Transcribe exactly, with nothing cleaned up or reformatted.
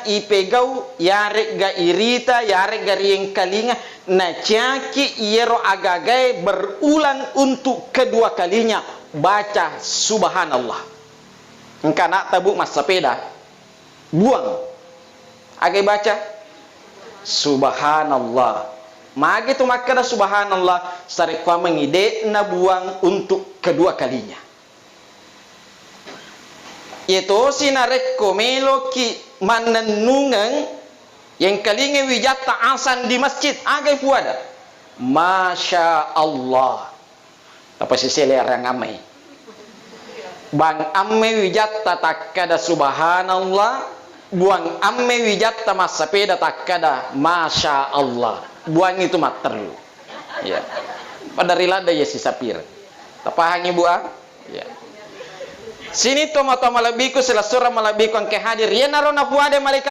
ipegau, yaregga irita, yaregga riengkalinga, naciaki iyaro agagae berulang untuk kedua kalinya, baca subhanallah. Engka anakta, Bu, massapeda, buang. Aga ibaca? Subhanallah. Magi tu makkeda subhanallah, sarekkuammengngi de'na buang untuk kedua kalinya. Iye tosi narekko meloki mannennungeng, yengkalingai wijatta asang di masjid, aga ipuada? Masya Allah. Tapasisele arang ammai. Bang amme wijatta takkada subhanallah, buang amme wijatta massapeda takkada masya Allah. Buang itu matterru. Ya. Pada rilada ya sisapir. Tapahangi, Bu, ah? Ya. Sini to matoa malebbiku, silessureng malebbiku engke hadir. Yenaro napuada malaikat